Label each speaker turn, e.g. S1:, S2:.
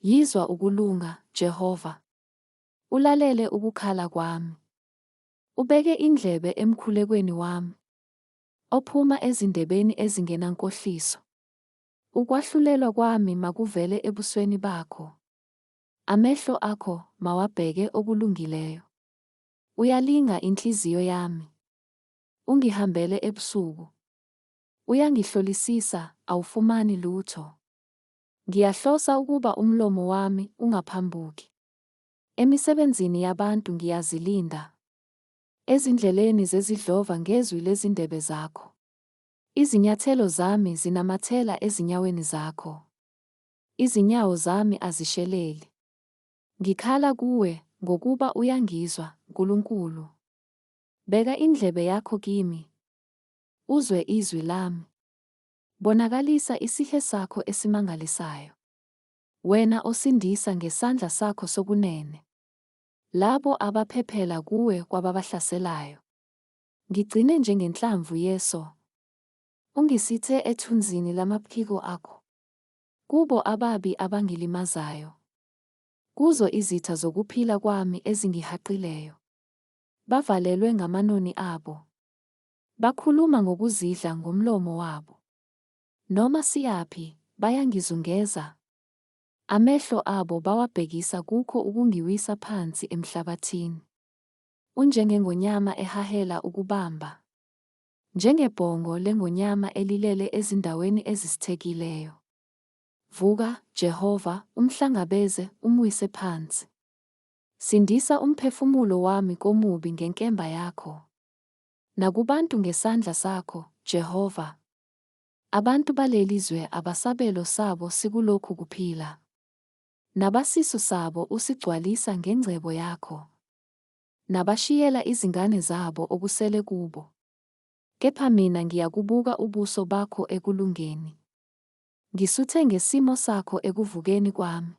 S1: Yizwa ukulunga, Jehova. Ulalele ukukhala kwami. Ubeke indlebe emkhulekweni wami, ophuma ezindebeni ezingenankohliso. Ukwahlulelwa kwami makuvele ebusweni bakho. Amehlo akho mawabheke okulungileyo. Uyalinga inhliziyo yami. Ungihambele ebusuku. Uyangihlolisisa, awufumani lutho. Ngiyahlosa ukuba umlomo wami ungaphambuki. Emisebenzini yabantu ngiyazilinda. Ezindleleni zezidlova ngezwi lezindebe zakho. Izinyathelo zami zinamathela ezinyaweni zakho. Izinyawo zami azisheleli. Ngikhala kuwe, ngokuba uyangizwa, Nkulunkulu. Beka indlebe yakho kimi. Uzwe izwi lami. Bonakalisa isihe sakho esimangalisayo. Wena osindisa ngesandla sakho sokunene. Labo abaphephela kuwe kwababahlaselayo. Ngigcine njengenhlamvu yeso. Ungisithe ethunzini lamaphiko akho. Kubo ababi abangilimazayo. Kuzo izitha zokuphila kwami ezingihaqileyo. Bavalelwe ngamanoni abo. Bakhuluma ngokuzidla ngomlomo wabo. Noma siyaphi, bayangizungeza. Amehlo abo bawabhekisa kukho ukungiwisa phansi emhlabathini. Unjengengonyama ehahela ukubamba. Njengebhongo lengonyama elilele ezindaweni ezisithekileyo. Vuka, Jehova, umhlangabeze, umwise phansi. Sindisa umphefumulo wami komubi ngenkemba yakho. Nakubantu ngesandla sakho, Jehova. Abantu baleli zwe abasabelo sabo sikulokhu kuphila. Nabasisu sabo usigcwalisa ngengcebo yakho. Nabashiyela izingane zabo okusele kubo. Kepha mina ngiyakubuka ubuso bakho ekulungeni. Ngisuthe ngesimo sakho ekuvukeni kwami.